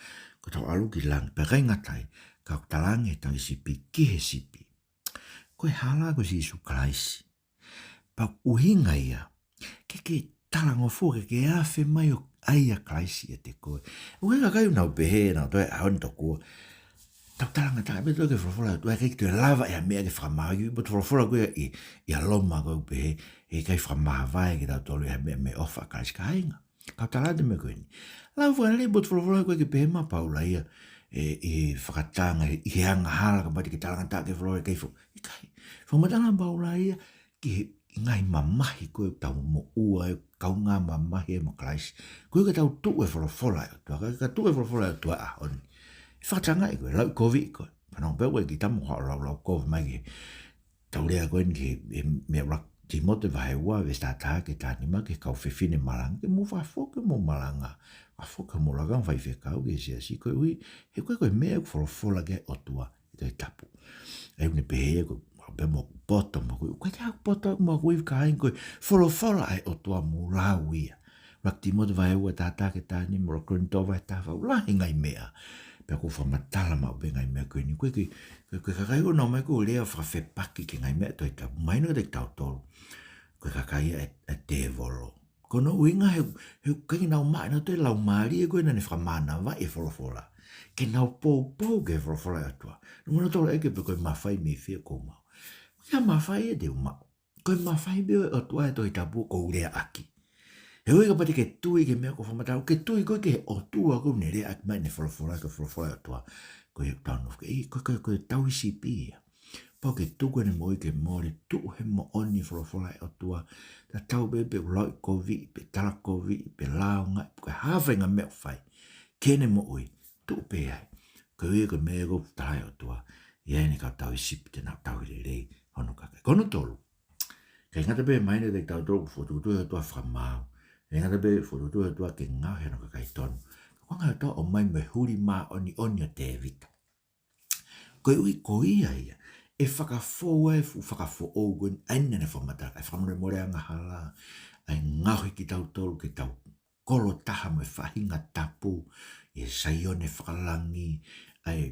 Ko ʻetau ʻalu ki langi. Pea ʻikai ngata ai, ka ʻoku talaange ʻe he tauhi sipi ki he sipi, ko e hala ko Sīsū Kalaisi. Pea ʻoku ʻuhinga ia ke ke talangofua, ke ke afe mai ʻo ʻai ʻa Kalaisi ʻiate koe. ʻOku ʻi ai e kakai ʻoku nau pehē, nau toe ʻaho ni tokua, tau talangataʻa pē ʻetau ki he folofola ʻa e ʻOtua, ʻikai ke toe lava ʻe ha meʻa ke fakamāuʻi, ʻi he folofola ko ē ʻi, ʻia Loma ko ē ʻoku pehē, ʻe ʻikai fakamāvae kitautolu ʻe ha meʻa mei he ʻofa ʻa Kalaisi, kāinga. Kau tala atu e meʻa ko eni. Lau fakalelei e potu folofola, ʻoku ʻikai ke pehē mai ʻa Paula ia, ʻe, ʻi he fakatanga, ʻi he angahala, kapau te ke talangataʻa ki he folofola, ʻikai fo-, ʻikai. Fakamatala ʻa Paula ia ki he ngaahi mamahi ko ē ʻoku tau moʻua ai, kaungā mamahi ai mo Kalaisi. Ko ia ke tau tuʻu he folofola ʻa e ʻOtua, ka, ka tuʻu he folofola ʻa e ʻOtua he ʻaho ni, ʻe fakatangaʻi koe, lauʻikoviʻi koe. Fanongo pē ʻoku ʻikai ke tau mo ha laulau kovi mai ki he, tau lea ko eni ki he, he, meʻa ʻuluaki Tīmote vahe ua, veesi taha taha ki he taha nima, ki he kau fefine malanga, ke mou fakafoki homou malanga, fakafoki homou lakanga faifekau ki he siasi, koeʻuhi he ko e, ko e meʻa ʻoku folofola ki ai e ʻOtua he Tohi Tapu. ʻA ia ʻoku ne pehē ia ko, pea mo ʻeku poto mo ʻeku, ʻoku ʻikai ke ʻi ai haʻaku poto mo ʻeku ivi, kāinga, ko e folofola ʻa e ʻOtua, mou lau ia. ʻUluaki Tīmote vahe ua, taha taha ki he taha nima, ʻuluaki Kolinitō vahe taha fā, ʻoku lahi e ngaahi meʻa. Pea ʻoku fakamatala maʻu pē e ngaahi meʻa ko eni. ʻOku ʻikai ke, ke, ke kakai ʻoku nau ō mai ʻo lea fakafe-, fepaki ki he ngaahi meʻa ʻa e Tohi Tapu. Mahino kiate kitautolu, ko e kakai ia ʻa e, ʻa e tēvolo. Ko hono ʻuhinga he, he ʻoku ʻikai ke nau maʻu ʻenautolu e laumālie ko ē naʻa ne fakamānavaʻi e folofola ke nau poupou ki he folofola ʻa e ʻOtua. Nunga nautolu ʻeke pe ko e mafai mei fē ʻoku ou maʻu. ʻIkai ha mafai ia te u maʻu. Ko e mafai pē ʻo e ʻOtua he Tohi Tapu ʻoku ou leaʻaki. He ʻoku ʻikai, kapau te ke tui ki he meʻa ʻoku ou fakamatala, ke tui koe ki he ʻOtua ʻoku ne leaʻaki mai ʻene folofola, ko e folofola ʻa e ʻOtua. Ko ia ʻoku tau nofo ki ai, ko, ko, ko e tauhi sipi ia. Pau ke tuku ʻene moʻui ke mole, tuʻu he moʻoni e folofola ʻa e ʻOtua. Tatau pē pe ʻoku lauʻikoviʻi, pe talakoviʻi, pe lāungaʻi, pe ko e hā e faʻahinga meʻa ʻoku fai ki heʻene moʻui, tuʻu pē ai. Koeʻuhi ko e meʻa ia ʻoku tala ʻe he ʻOtua, ʻi ai ʻene kau tauhi sipi te nau tauhi lelei hono kakai. Ko hono tolu, ʻikai ngata pē he mahino kiate kitautolu ʻoku fokotuʻutuʻu ʻe he ʻOtua e fakamaau, ʻikai ngata pē fokotuʻutuʻu ʻe he ʻOtua ke ngaohi hono kakai tonu, ka ko e anga ʻo e ʻOtua ʻomai mo e huli māʻoniʻoni ʻo Tēvita. Koeʻuhi ko ia ia ʻe fakafou ai e fuʻu fakafoʻou ko eni, ʻa ia naʻa ne fakamatala, ʻa e fakamolemole angahala, ʻa e ngaohi kitautolu ke tau kolo taha mo e faʻahinga tapu ʻi he Saione fakalangi, ʻa e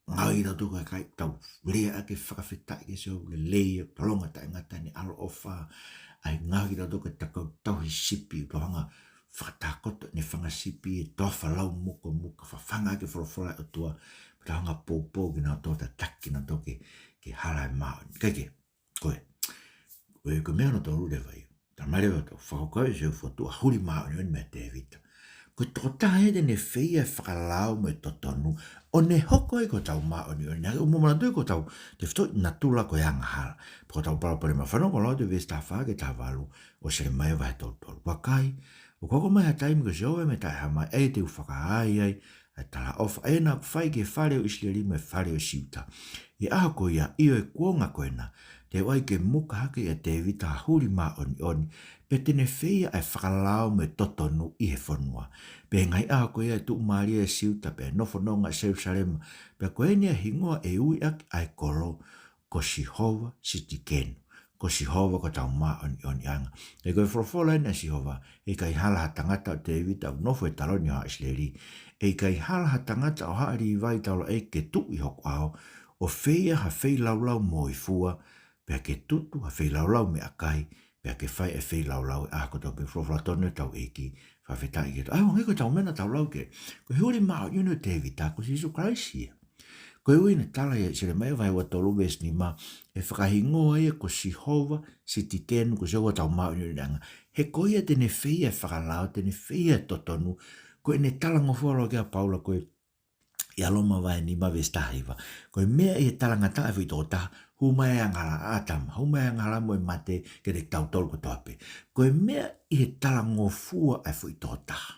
ngaohi kitautolu ko e kakai tau leaʻaki e fakafetaʻi ki he Sihova, lelei, tolonga taʻengata ʻene ʻaloʻofa, ʻa e ngaohi kitautolu ko e kau tauhi sipi, tau hanga ʻo fakatakoto ʻene fanga sipi he toafa laumukomuka, fafanga ʻaki e folofola ʻa e ʻOtua, pea tau hanga ʻo poupou kinautolu, tataki kinautolu ki he, ki he hala ʻo e māʻoniʻoni. Kae kehe, ko e, ko e, ko e meʻa hono tolu leva ia. Talamai leva ʻe he ʻOtua, fakakaukau ʻe Sihova, fokotuʻu ha huli māʻoniʻoni meia Tēvita. Ko e tokotaha ia te ne feia e fakalao mo e totonu, ʻo ne hoko ai ko hotau māʻoniʻoni. Naʻa ke ʻoua muʻa manatuʻi ko hotau tefitoʻi natula ko e angahala. Pea ko hotau palopalema, fanongo, lau atu e veesi taha fā ki he taha valu ʻo Selemaia vahe tolu tolu. Vakai, ʻoku hoko mai ha taimi, ko Sihova ia mei he Taʻehāmai, ʻa ia te u fakaai ai ʻa e talaʻofa ʻa ia naʻa ku fai ki he fale ʻo ʻIsileli mo e fale ʻo Siuta ʻi he ʻaho ko ia, ʻio, ʻi he kuonga ko ena, Te u ʻai ke muka hake ʻia Tēvita ha huli māʻoniʻoni, pea te ne feia ʻa e fakalao mo e totonu ʻi he fonua. Pea ʻi he ngaahi ʻaho ko ia ʻe tuʻumālie ʻa Siuta, pea nofo nonga ʻa Selusalema, pea ko eni ʻa e hingoa ʻe ui ʻaki ʻa e kolo, ko Sihova Sitikenu, ko Sihova ko hotau māʻoniʻoniʻanga. He ko e folofola eni ʻa Sihova, ʻe ʻikai hala ha tangata ʻo Tēvita ʻoku nofo he taloni ʻo haʻa ʻIsileli, ʻe ʻikai hala ha tangata ʻo haʻa Līvai taulaʻeiki ke tuʻu ʻi hoku ʻao, ʻo feia ha feilaulau moifua, pea ke tutu ha feilaulau meʻakai, pea ke fai e feilaulau he ʻaho kotoa pē. Folofola tonu ʻetau ʻEiki, fakafetaʻi ki he ʻOtua. ʻA ia, ʻoku hangē ko ʻetau meʻa naʻa tau lau ki ai, ko e huli māʻoniʻoni ʻo Tēvita ko Sīsū Kalaisi ia. Ko e ʻuhinga naʻe tala ʻia Selemaia vahe ua tolu veesi nima, ʻe fakahingoa ia ko Sihova Sitikenu, ko Sihova hotau māʻoniʻoniʻanga. He ko ia te ne feia e fakalao, te ne feia e totonu. Ko ʻene talangofua, lau ki ai ʻa Paula ko ē ʻia Loma vahe nima veesi taha hiva. Ko e meʻa ʻi he talangataʻa ʻa e foʻi tokotaha, hū mai e angahala ʻa ʻĀtama, hū mai e angahala mo e mate kiate kitautolu kotoa pē. Ko e meʻa ʻi he talangofua ʻa e foʻi tokotaha,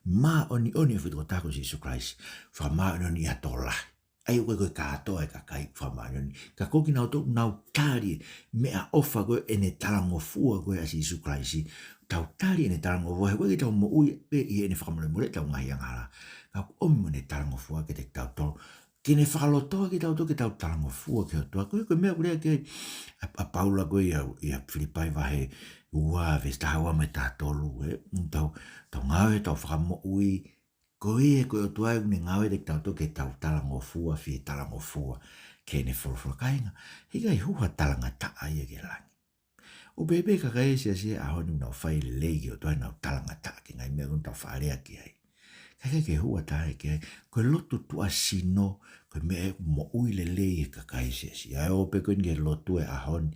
māʻoniʻoni ʻa e foʻi tokotaha ko Sīsū Kalaisi, fakamāʻoniʻoni ʻi ha tokolahi. ʻA ia ʻoku ʻikai ko e kātoa e kakai fakamāʻoniʻoni, ka ko kinautolu ʻoku nau tali e meʻaʻofa ko ē, ʻene talangofua ko ē ʻa Sīsū Kalaisi. Tau tali ʻene talangofua, he ʻoku ʻikai ke tau moʻui pē ʻi heʻene fakamolemoleʻi ʻetau ngaahi angahala, ka ʻoku ʻomi mo ʻene talangofua kiate kitautolu, ke ne fakalotoa kitautolu ke tau talangofua ki he ʻOtua. Ko e, ko e meʻa ʻoku lea ki ai ʻa, ʻa Paula ko ē ʻia, ʻia Filipai vahe ua veesi taha ua mo e taha tolu, ē. Tau, tau ngāue, tau fakamoʻui, ko ia ko e ʻOtua ʻoku ne ngāue kiate kitautolu ke tau talangofua, fie talangofua ki heʻene folofola, kāinga. He ʻikai hū ha talangataʻa ia ki langi. ʻOku pehē pē ki he kakai ʻo e siasi he ʻaho ni, ʻoku nau fai lelei ki he ʻOtua, nau talangataʻa ki he ngaahi meʻa ʻoku tau faʻa lea ki ai. Ka ʻikai ke hū ha taha ia ki ai. Ko e lotu tuʻasino, ko e meʻa ʻoku moʻui lelei ai e kakai ʻo e siasi. ʻA ia ʻoku pehē ko eni ki he lotu he ʻaho ni,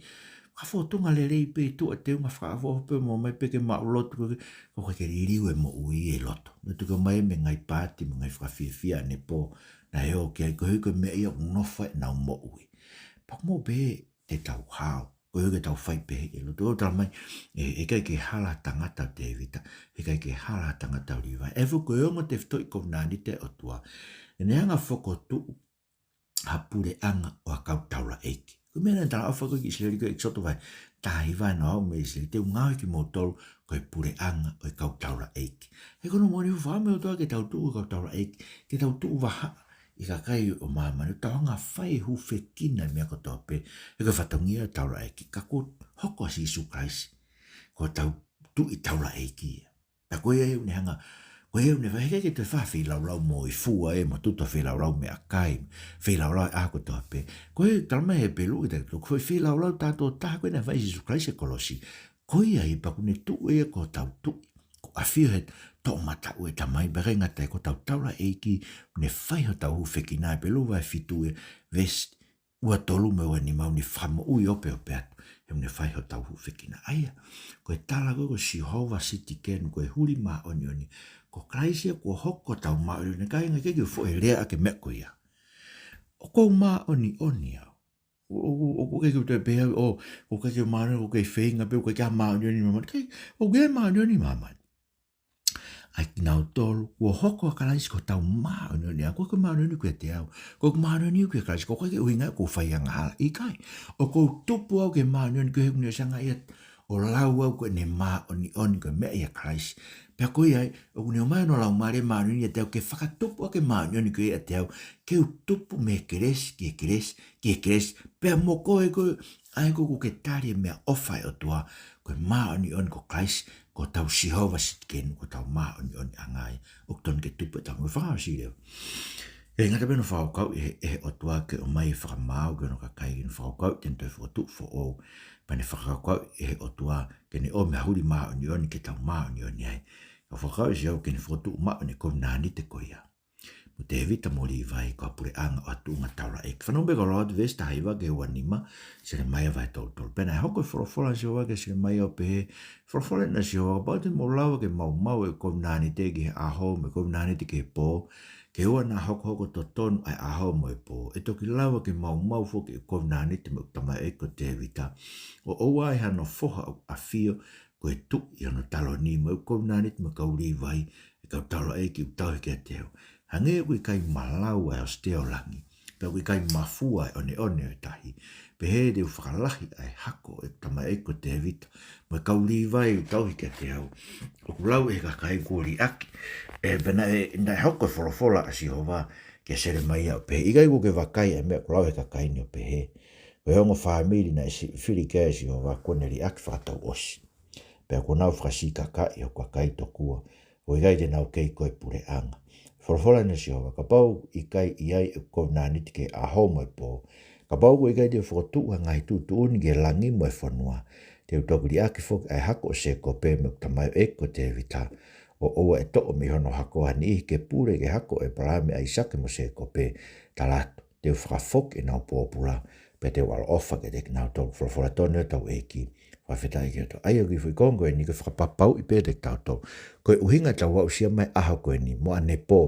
ka fotunga lelei pē, tuʻa teunga, fakaʻofoʻofa pē, ō mai pē ke maʻu lotu, ko e, ko e ʻikai ke liliu e moʻui ʻi he lotu. Nau tuku mai mei he ngaahi paati, mei he ngaahi fakafiefia ʻanepō naʻe ō ki ai, koeʻuhi ko e meʻa ia ʻoku nofo ai ʻenau moʻui. Pea ʻoku mou pehē te tau hao, koeʻuhi ke tau fai pehē e lotu. ʻOku tala mai, ʻe, ʻe ʻikai ke hala ha tangata ʻo Tēvita, ʻe ʻikai ke hala ha tangata ʻo Līvai. ʻA ia foki ko e ongo tefitoʻi kovinānite ʻa e ʻOtua, ʻene hanga ʻo fokotuʻu ha puleʻanga ʻo ha kau taulaʻeiki. Ko e meʻa naʻe talaʻofa ko ē ki ʻIsileli ko e ʻEkisoto vahe taha hiva, naʻe ʻomai ʻe ʻIsileli, te u ngāue kimoutolu ko e puleʻanga ʻo e kau taulaʻeiki. He ko hono moʻoni, ʻoku fakaʻamu e ʻOtua ke tau tuʻu ko e kau taulaʻeiki, ke tau tuʻu vahaʻa ʻi he kakai ʻo māmani, ʻo tau hanga ʻo fai e hūfekina ʻo e meʻa kotoa pē. He ko e fatongia ʻo e taulaʻeiki, ka kuo hoko ʻa Sīsū Kalaisi ko hotau tuʻi taulaʻeiki ia. Pea ko ia ia ʻoku ne hanga, ko ia ʻoku ne fai, he ʻikai ke toe fai ha feilaulau moifua ē, mo tutu ha feilaulau meʻakai, feilaulau he ʻaho kotoa pē. Ko e tala mai ʻe Hepelū kiate kitautolu, ko e feilaulau tātātaha ko ē naʻe fai ʻe Sīsū Kalaisi he kolosi. Ko ia ai pea kuo ne tuʻu ia ko hotau tuʻi, kuo ʻafio he toʻomataʻu ʻo e Tamai, pea ʻikai ngata ai, ko hotau taulaʻeiki, kuo ne fai hotau hūfekina. Hepelū vahe fitu ē, veesi ua tolu mo e ua nima, ʻoku ne fakamoʻui, opeope atu, he ʻoku ne fai hotau hūfekina. ʻA ia, ko e tala ko ē ko Sihova Sitikenu, ko e huli māʻoniʻoni, ko Kalaisi ia kuo hoko ko hotau māʻoniʻoni, kāinga, ʻikai ke u foʻi lea ʻaki e meʻa ko ia. ʻOku ou māʻoniʻoni au. ʻO, ʻo, ʻo, ʻoku ʻikai ke u toe pehē au, ʻo, ʻoku ʻikai ke u māʻoniʻoni, ʻoku ʻikai feinga pē, ʻoku ʻikai ke u māʻoniʻoni ʻi māmani. ʻIkai, ʻoku ʻi ai e māʻoniʻoni ʻi māmani. ʻA ia kinautolu kuo hoko ʻa Kalaisi ko hotau māʻoniʻoni, ʻa ia ʻoku ʻikai ko e māʻoniʻoni ʻoku ʻiate au. ʻOku ou māʻoniʻoni au kia Kalaisi, ʻoku ʻikai ke ʻuhinga ia ʻoku ou fai angahala. ʻIkai. ʻOku ou tupu au ki he māʻoniʻoni ko ē he ʻoku ne ʻosi hanga ia ʻo lau au ko ʻene māʻoniʻoni, ko e meʻa ʻia Kalaisi. Pea ko ia ai, ʻoku ne ʻomai hono Laumālie Māʻoniʻoni ʻiate au ke fakatupu ʻaki e māʻoniʻoni ko ia ʻiate au, ke u tupu mei he kelesi ki he kelesi, ki he kelesi, pea mo koe, ko e, ʻa ia ko ē ʻoku ke tali e meʻaʻofa ʻa e ʻOtua, ko e māʻoniʻoni ko Kalaisi, ko hotau Sihova Sitikenu, ko hotau māʻoniʻoniʻanga ia. ʻOku totonu ke tupu ʻetau moʻui. Fakaʻosi leva. ʻIkai ngata pē hono fakakaukau ʻe he, ʻe he ʻOtua ke ʻomai e fakamaau ki hono kakai, ke ne fakakaukau te ne toe fokotuʻu foʻou, pea ne fakakaukau ʻe he ʻOtua ke ne ʻomi ha huli māʻoniʻoni ke tau māʻoniʻoni ai. Ka fakakaukau ʻe Sihova ke ne fokotuʻu maʻu ʻene kovinānite ko ia mo Tēvita mo Līvai ko ha puleʻanga ʻo ha tuʻunga taulaʻeiki. Fanongo pē kau lau atu veesi taha hiva ki he ua nima, Selemaia vahe tolu tolu. Pea naʻe hoko e folofola ʻa Sihova kia Selemaia ʻo pehē, folofola eni ʻa Sihova, kapau te mou lava ke maumau e kovinānite ki he ʻaho, mo e kovinānite ki he pō, ke ʻoua naʻa hokohoko totonu ʻa e ʻaho mo e pō, ʻe toki lava ke maumau foki e kovinānite mo ʻeku tamaioʻeiki ko Tēvita, ʻo ʻoua ʻe hano foha ʻoku ʻafio ko e tuʻi ʻi hono taloni, mo ʻeku kovinānite mo e kau Līvai, e kau taulaʻeiki ʻoku tauhi kiate au. Hangē ʻoku ʻikai malau ʻa e ʻosite ʻo langi, pea ʻoku ʻikai mafua ʻa e ʻoneʻone ʻo e tahi, pehē te u fakalahi ʻa e hako ʻo ʻeku tamaioʻeiki ko Tēvita mo e kau Līvai ʻoku tauhi kiate au. ʻOku lau ʻe he kakai kuo liʻaki. ʻE, pea naʻe, naʻe hoko e folofola ʻa Sihova kia Selemaia ʻo pehē, ʻIkai kuo ke vakai ʻa e meʻa kuo lau ʻe he kakai ni ʻo pehē, Ko e ongo fāmili naʻe si-, fili ki ai ʻa Sihova kuo ne liʻaki fakatouʻosi. Pea kuo nau fakasikakaʻi hoku kakai tokua, ʻo ʻikai te nau kei ko e puleʻanga. Folofola ʻeni ʻa Sihova, Kapau ʻe ʻikai ʻi ai ʻeku kovinānite ki he ʻaho mo e pō, kapau kuo ʻikai te u fokotuʻu ha ngaahi tuʻutuʻuni ki he langi mo e fonua, te u toki liʻaki foki ʻa e hako ʻo Sēkope mo ʻeku tamaioʻeiki ko Tēvita, ʻo ʻoua ʻe toʻo mei hono hako ha niʻihi ke pule ki he hako ʻo ʻĒpalahame, ʻAisake mo Sēkope, tala atu, Te u fakafoki ʻenau pōpula, pea te u ʻaloʻofa kiate kinautolu. Folofola tonu ʻa hotau ʻEiki. Fakafetaʻi ki he ʻOtua. ʻA ia ko e kiʻi foʻi konga ko eni ko e fakapapauʻi pē kiate kitautolu. Ko e ʻuhinga ʻetau aʻusia mai e ʻaho ko eni mo ʻanepō,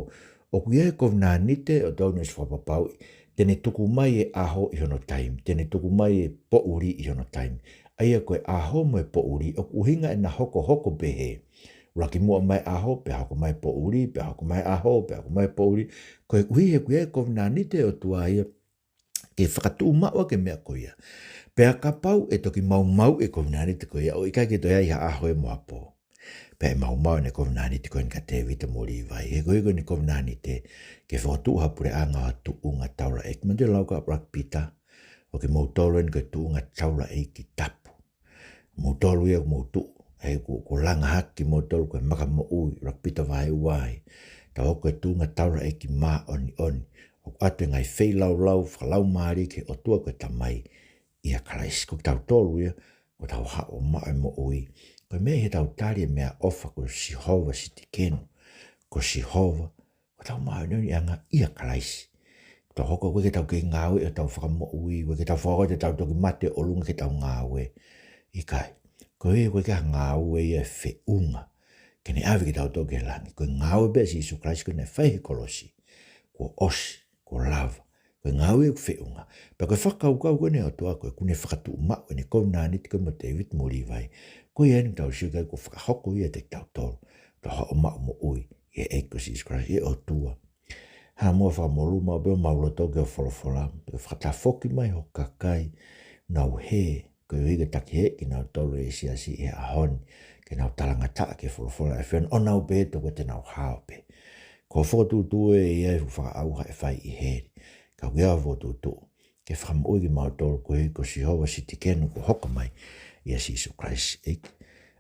ʻoku ʻi ai e kovinānite ʻo e ʻOtua naʻe ʻosi fakapapauʻi te ne tuku mai e ʻaho ʻi hono taimi, te ne tuku mai e poʻuli ʻi hono taimi. ʻA ia ko e ʻaho mo e poʻuli, ʻoku ʻuhinga ʻena hokohoko pehē. ʻUluaki muʻa mai e ʻaho, pea hoko mai e poʻuli, pea hoko mai e ʻaho, pea hoko mai e poʻuli. Koeʻuhi he ʻoku ʻi ai e kovinānite ʻo e ʻOtua ia ke fakatuʻumaʻu ʻaki e meʻa ko ia. Pea kapau ʻe toki maumauʻi e kovinānite ko ia, ʻo ʻikai ke toe ʻi ai ha ʻaho ia mo ha pō, pea ʻe maumau ʻene kovinānite ko eni kia Tēvita mo Līvai. He ko e, ko ʻene kovinānite ke fokotuʻu ha puleʻanga ʻo ha tuʻunga taulaʻeiki. Manatuʻi e lau ko ia ʻa ʻUluaki Pita, ʻo kimoutolu eni ko e tuʻunga taulaʻeiki tapu. Moutolu ia ʻoku mou tuʻu, he kuo, kuo langa hake kimoutolu ko e maka moʻui, ʻUluaki Pita vahe ua ai. Tau hoko ko e tuʻunga taulaʻeiki māʻoniʻoni, ʻoku ʻoatu e ngaahi feilaulau fakalaumālie ki he ʻOtua ko e Tamai ʻia Kalaisi. Ko kitautolu ia, ʻoku tau haʻu ʻo maʻu e moʻui. Ko e meʻa ʻi heʻetau tali e meʻaʻofa ko Sihova Sitikenu, ko Sihova ko hotau māʻoniʻoniʻanga ʻia Kalaisi. Tau hoko ʻoku ʻikai ke tau kei ngāue ʻi hotau fakamoʻui, ʻoku ʻikai ke tau fakahoko ʻetau toki mate ʻo ʻolunga ke tau ngāue. ʻIkai. Ko e, ʻoku ʻikai ha ngāue ia ʻe feʻunga ke ne ʻave kitautolu ki he langi. Ko e ngāue pē ʻa Sīsū Kalaisi ko ē naʻe fai he kolosi. Kuo ʻosi, kuo lava. Ko e ngāue ʻoku feʻunga. Pea ko e fakakaukau ko eni ʻa e ʻOtua ko ē ʻoku ne fakatuʻumaʻu ʻene kovinānite ko ē mo Tēvita mo Līvai. Ko ia eni ʻoku tau sio ki ai kuo fakahoko ia kiate kitautolu. Tau haʻu ʻo maʻu moʻui ʻi he ʻEiki ko Sīsū Kalaisi, ʻe ʻOtua. Hā muʻa fakamolū maʻu pē homau loto ki hoʻo folofola, ke fakatafoki mai ho kakai, nau hē, koeʻuhi ke takihēʻi kinautolu ʻe he siasi ʻi he ʻaho ni, ke nau talangataʻa ki he folofola ʻa e ʻAfiona, ʻo nau pehē tokua te nau hao pē. Ko e fokotuʻutuʻu ē ʻi ai e fuʻu fakaʻauha ʻe fai ʻi heli. Ka ʻoku ʻi ai hoʻo fokotuʻutuʻu ke fakamoʻui kimautolu koeʻuhi ko Sihova Sitikenu kuo hoko mai ʻia Sīsū Kalaisi. ʻEiki,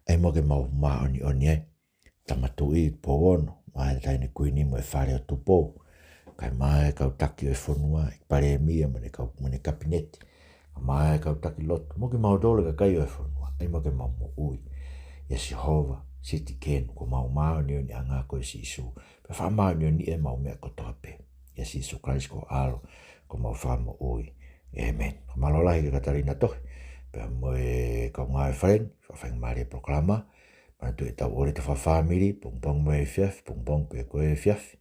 ʻai muʻa ke mau māʻoniʻoni ai. Tama Tuʻi Tupou Ono, mo e Taʻahine Kuini mo e Fale ʻo Tupou. Kae ʻumaʻā e kau taki ʻo e fonua, ʻEiki Palēmia mo ʻene kau, mo ʻene Kapineti. Kae ʻumaʻā e kau taki lotu, mo kimautolu e kakai ʻo e fonua. ʻAi muʻa ke mau moʻui ʻia Sihova Sitikenu, ko homau māʻoniʻoniʻanga ko Sīsū. Pea fakamāʻoniʻoniʻi ʻemau meʻa kotoa pē. ʻIa Sīsū Kalaisi ko ho ʻAlo, ko homau Fakamoʻui. ʻĒmeni. Mālō lahi ki he Katalina Tohi, pea mo e kau ngāue fale ni, fakafaingamālie e polokalama. Manatuʻi ʻetau ʻōlita fakafāmili, pongipongi mo e efiafi, pongipongi pē ko e efiafi.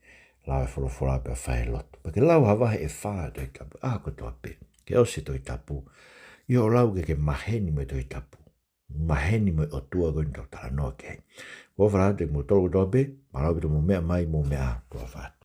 Lau e folofola pea fai e lotu. Pea ke lau ha vahe ʻe fā ʻo e Tohi Tapu, ʻaho kotoa pē. Ke ʻosi e Tohi Tapu, ʻi hoʻo lau ke ke maheni mo e Tohi Tapu. Maheni mo e ʻOtua ko eni ʻoku tau talanoa ki ai. Ko e ʻofa lahi atu kiate kimoutolu kotoa pē, mālō ʻaupito hoʻomou meʻa mai, mou meʻa ā, tuʻa ʻofa atu.